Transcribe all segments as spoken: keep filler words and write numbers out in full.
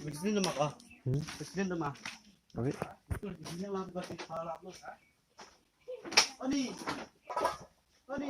President doma ko? Hmm? President doma? Abi. Ani. Ani.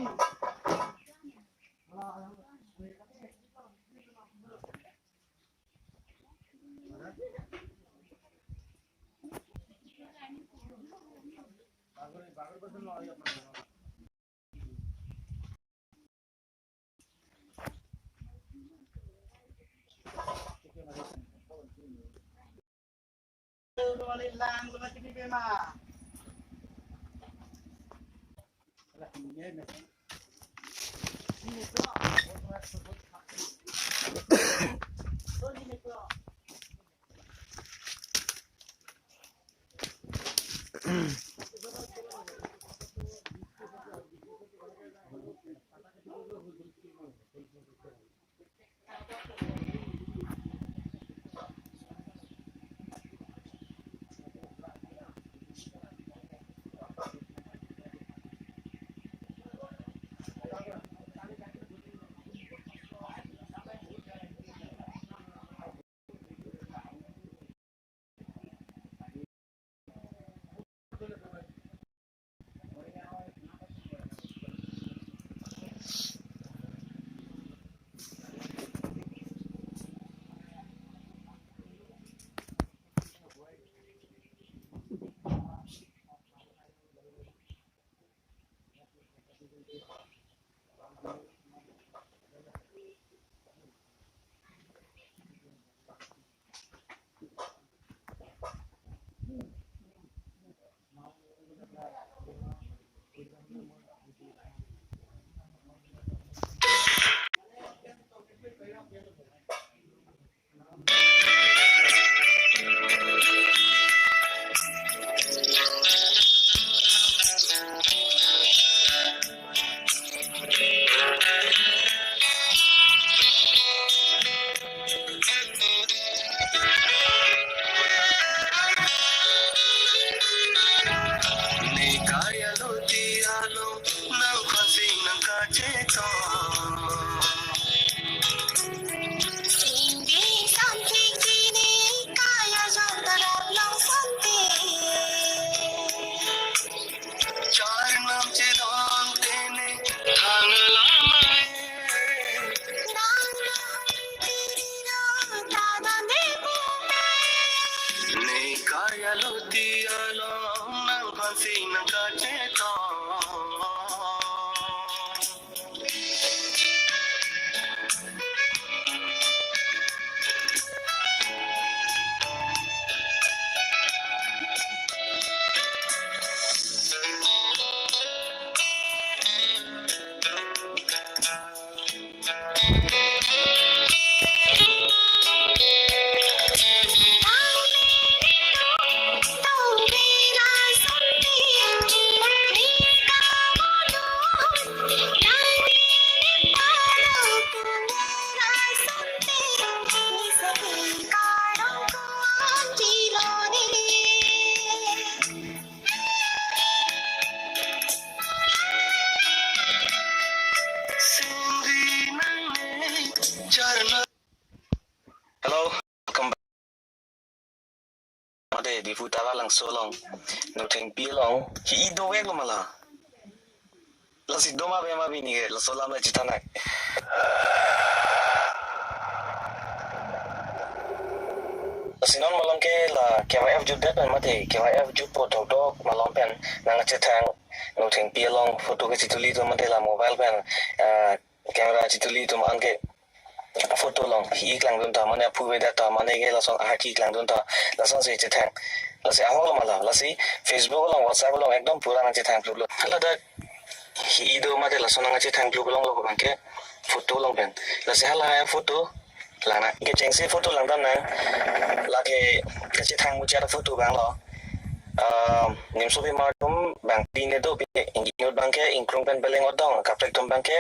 Hello, welcome back. Mate, Diphu Tara Langso along, Nothengpi along, hi-i dovek lo ma la. Lasi doma be ma bini ke, laso alam le chethan nang. Lasi non malom ke la K Y F jutdet pen mate, K Y F jutpo dokdok malom pen nangkachethang Nothengpi along photo kachituli atum mate la mobile pen, ah, camera chituli atum anke photo along hi-i klangdun ta, mane aphu avedet ta, mane ke lason ahak hi klangdun ta, lasonsi chethang. Lasi ahok lo ma la, lasi Facebook along, WhatsApp along ekdom pura nangchethang phlup lo. Hala dak hi-i do mate lason nangchethang phlup along lo ko abang ke photo along pen. Lasi hala hai photo lang nang. Kechengsi photo langdam nang. Lake kachethang muchar photo abang lo. Ah, nimso pimar atum abang tin do, pine inut abang ke ingkrung pen peleng odong, kaprek atum abang ke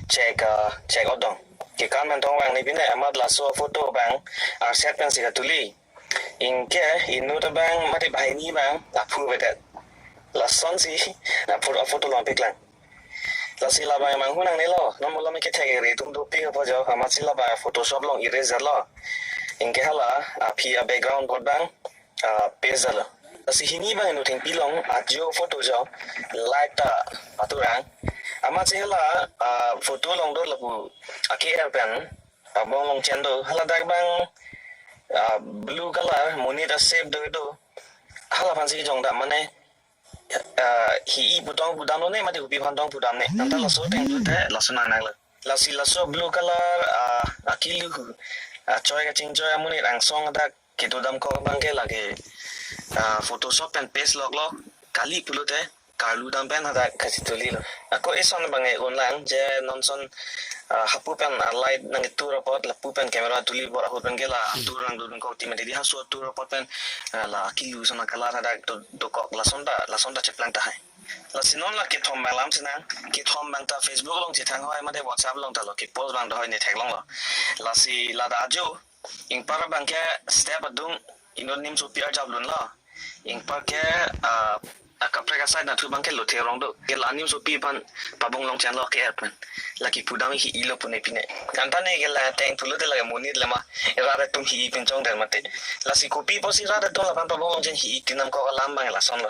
chek, ah, chek odong. Ke kan men tong abang ni pine amat laso photo abang arset pensi katuli. Anke inut abang mate banghini abang aphu avedet. Lasonsi aphu, aphu along piklang. Lasi labang manghu nangnelo, non malom kethek ere atum dopik apot jo, amatsi labang Photoshop along erase lo. Anke hala, aphi a-background abang, ah, paste lo. Lasi hini abang inu thengpi along, ajo photo jo, light ta paturang. Amatsi hala, ah, photo along do lapu, ake-er pen, abong along chen do, hala dak abang, ah, blue color, monit a-shape do do. Hala aphansi jongda mane, ah, hi-i pu tong pudamlo ne, mate kopi aphan tong pudam ne. Anta laso ateng pute, laso nang nang lo. Lasi laso blue color, ah, akilu hu. Ah, choi kachingchoi amonit angsong dak kedodamkok abangke lake, ah, Photoshop pen paste loklo, kali pulote, karlu dam pen hadak kachituli lo. Ako eson abang e-un lang, je non ason, ah, hapu pen a-light nangketur apot, lapu pen camera tuli bor ahut pen ke la, tur nangdodun kok ti mati di haso tur apot pen, ah, la kilu ason a-color hadak do, dokok lason ta, lason ta cheplang tahai. Lasi non la kethom abang lam sinang, kethom abang ta Facebook along chethang hoi, mate WhatsApp along ta lo, kepost abang ta hoi ne theklonglo. Lasi lata ajo, ingpar abangke step adung inut nimsopi arjap dunlo. Ingpar ke, ah, akaprek asai nathu abangke lothe rong do. Ke la nimsopi aphan pabong along chenlo ke-er pen. Lake pudam hi-i lo pune pine. Anta ne ke la ateng pulote lake monit le ma. Rat atum hi-i pinchong der mate. Lasi kopi apotsi rat atum laphan pabong along chen hi-i tinam kok alam abang lason lo.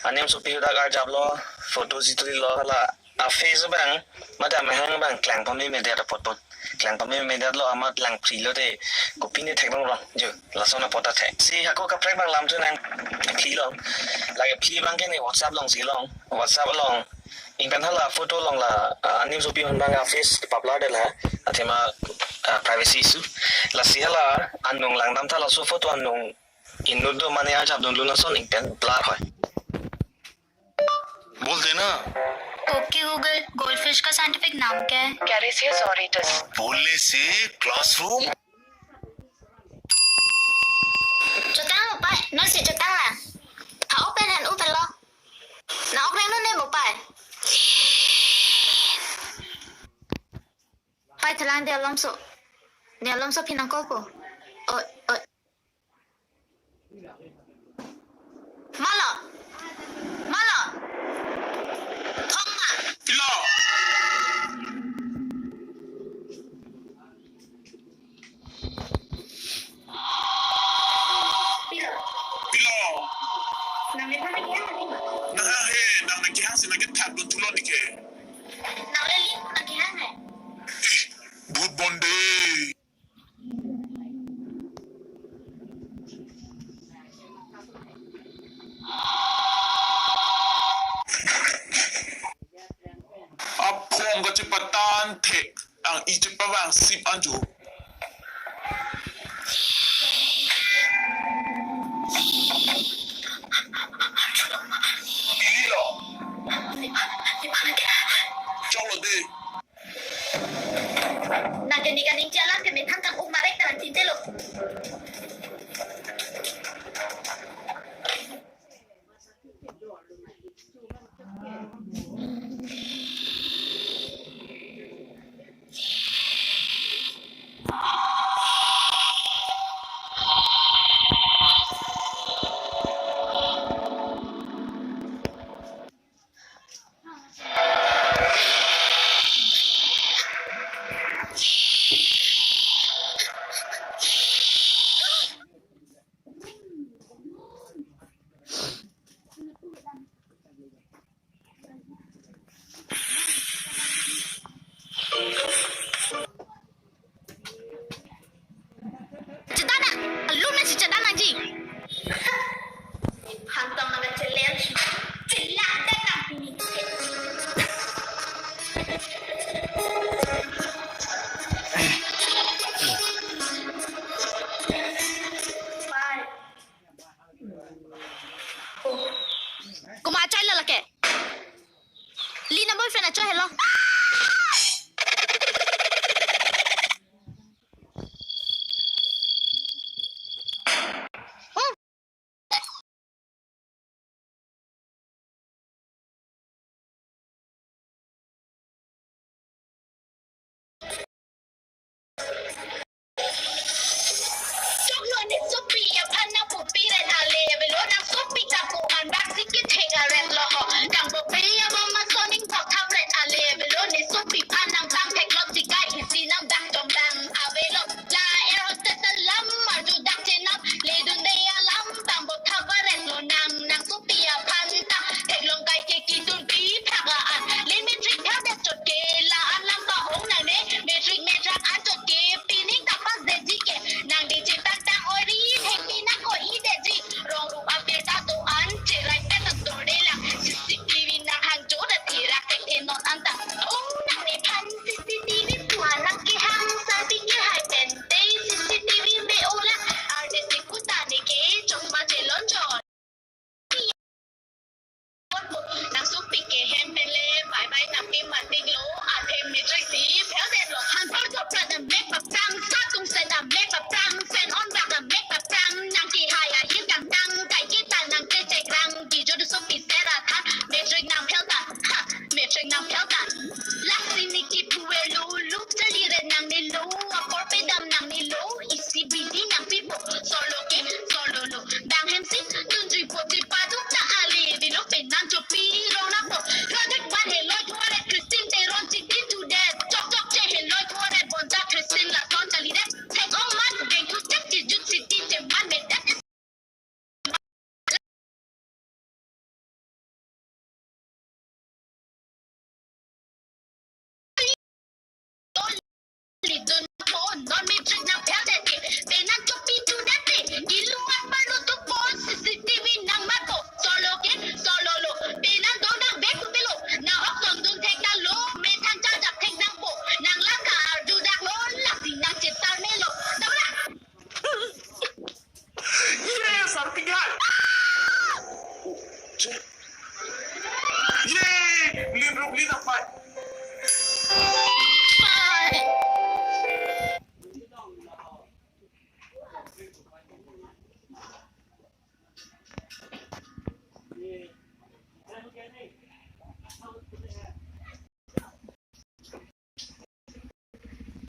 Animsopi hadak arjaplo, photo chitulilo hala. A-face abang, mate amahang abang, klang pame medet apot pon. Klang pame medet lo amat lang pri lote, kopi ne theklong rong, jo, lason apot ta thek. Si hako kaprek abang lam thu nangphi long. Lake phi abangke ne WhatsApp alongsi long, WhatsApp along. Ingpen hala photo along la, ah, animsopi hon abang a-face paplar det la, athema, ah, privacy issue. Lasi hala, anung langdam tha laso photo anung inut do mane arjap dunlo lason ingpen blur hoi. बोल देना। OK Google, goldfish का scientific नाम क्या है? Carissius aureus। बोलने से classroom। Chotang mo pai, non si chotang la. Ha open han open lo. Na ok reng non ne mo pai. Pai thalang de alomso. Ne alomso phi nang call po. Oi, oi. Malo. Malo. Thong ma. Pilo. Pilo. Pilo. Nang le mana kehang ni? Nang he, nang le kehang si nang kethat dun thulo ni ke. Nang le ling nang kehang he. Ih, bhut bonde. Aphong kachepatan thek, ang i chepavang sip anjo. Pilo. Choklo de. Nang ke ne kaning jalan ke methang kang-uk marek ta nang tinte lo. Matric nang fail det ke, penang chopi tu det ke, ilu apar lo tu pon C C T V nang matpo, solo ke, solo lo, penang do nang bek tu pelo, nang ok tondun thek nang lo, methang chajap thek nangpo, nang langka arju dak lo, lasi nang chetar melo, damra. Ye, sar tinggal. Ye, lin ruk lin apai.